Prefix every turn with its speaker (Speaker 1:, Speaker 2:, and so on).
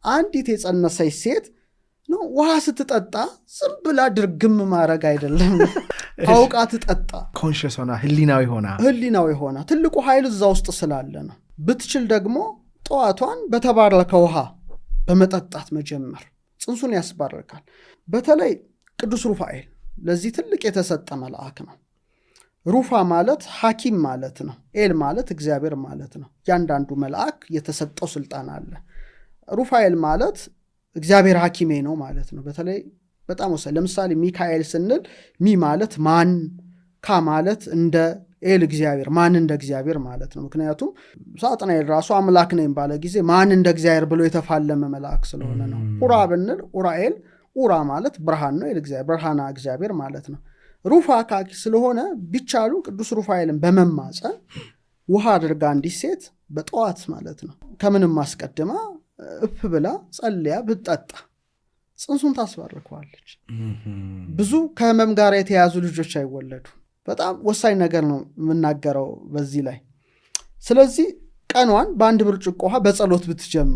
Speaker 1: አንዲት የጸነሰች ሴት ነው ውሃ ስትጠጣ ዝም ብላ ድርግም ማድረግ አይደለም፣ አውቃ ትጠጣ።
Speaker 2: Conscious ሆና፣ ህሊናዊ ሆና።
Speaker 1: ህሊናዊ ሆና፣ ትልቁ ኃይል እዛ ውስጥ ስላለ ነው። ብትችል ደግሞ ጠዋቷን በተባረከ ውሃ በመጠጣት መጀመር ጽንሱን ያስባርካል። በተለይ ቅዱስ ሩፋኤል ለዚህ ትልቅ የተሰጠ መልአክ ነው። ሩፋ ማለት ሐኪም ማለት ነው። ኤል ማለት እግዚአብሔር ማለት ነው። እያንዳንዱ መልአክ የተሰጠው ስልጣን አለ። ሩፋኤል ማለት እግዚአብሔር ሐኪሜ ነው ማለት ነው። በተለይ በጣም ወሳኝ። ለምሳሌ ሚካኤል ስንል ሚ ማለት ማን፣ ካ ማለት እንደ፣ ኤል እግዚአብሔር፣ ማን እንደ እግዚአብሔር ማለት ነው። ምክንያቱም ሳጥናኤል ራሱ አምላክ ነኝ ባለ ጊዜ ማን እንደ እግዚአብሔር ብሎ የተፋለመ መልአክ ስለሆነ ነው። ኡራ ብንል ኡራኤል፣ ኡራ ማለት ብርሃን ነው። ኤል እግዚአብሔር፣ ብርሃና እግዚአብሔር ማለት ነው። ሩፋ ካኪ ስለሆነ ቢቻሉ ቅዱስ ሩፋኤልን በመማፀን ውሃ አድርጋ አንዲት ሴት በጠዋት ማለት ነው ከምንም አስቀድማ እፍ ብላ ጸልያ ብትጠጣ ጽንሱን ታስባርከዋለች። ብዙ ከህመም ጋር የተያያዙ ልጆች አይወለዱ። በጣም ወሳኝ ነገር ነው የምናገረው በዚህ ላይ። ስለዚህ ቀኗን በአንድ ብርጭቆ ውሃ በጸሎት ብትጀምር